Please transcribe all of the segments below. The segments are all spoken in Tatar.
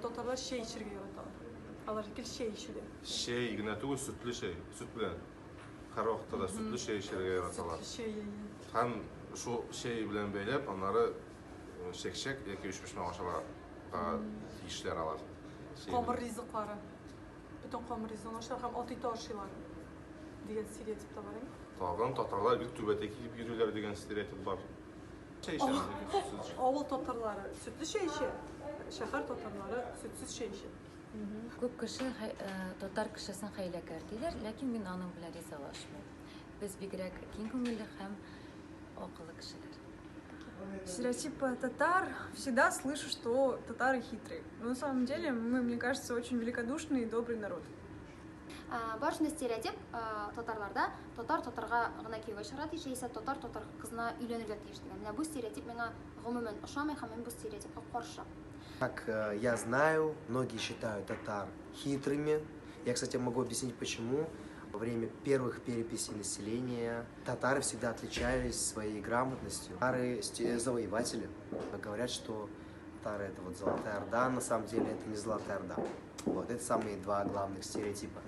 Татарлар чәй эчәргә яраталар. Алар гел чәй эчүдә. Чәй генә түгел, сөтле чәй. Сөт белән. Һәрвакытта да сөтле чәй эчәргә яраталар. Сөтле чәй, әйе. Һәм шул чәй белән бәйләп, аннары чәкчәк яки өчпочмак ашарга тиешләр алар. Камыр ризыклары. Бөтен камыр ризыгын ашыйлар һәм ат ите ашыйлар дигән стереотип та бар, әйе? Тагын татарлар гел түбәтәй киеп йөриләр дигән стереотип бар. Чәй эчәбез яки сөтсез чәй. Авыл татарлары сөтле чәй эчә, шәһәр татарлары сөтсез чәй эчә. Күп кеше татар кешесен хәйләкәр диләр, ләкин мин аның белән ризалашмыйм. Без бигрәк киң күңелле һәм акыллы кешеләр. Стереотип татар. Всегда слышу, что татары хитрые. Но на самом деле мы, мне кажется, очень великодушный и добрый народ. Бар шундый стереотип татарларда: татар татарга гына кияүгә чыгарга тиеш яисә татар татар кызына өйләнергә тиеш дигән. Менә бу стереотип миңа гомумән ошамый һәм мин бу стереотипка каршы. Как я знаю, многие считают татар хитрыми. Я, кстати, могу объяснить почему. Во время первых переписей населения татары всегда отличались своей грамотностью. Татары завоеватели. Говорят, что татары — это вот Золотая Орда, на самом деле это не Золотая Орда. Вот, это самые два главных стереотипа.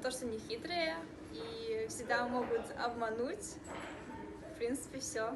То, что они хитрые и всегда могут обмануть. В принципе, все.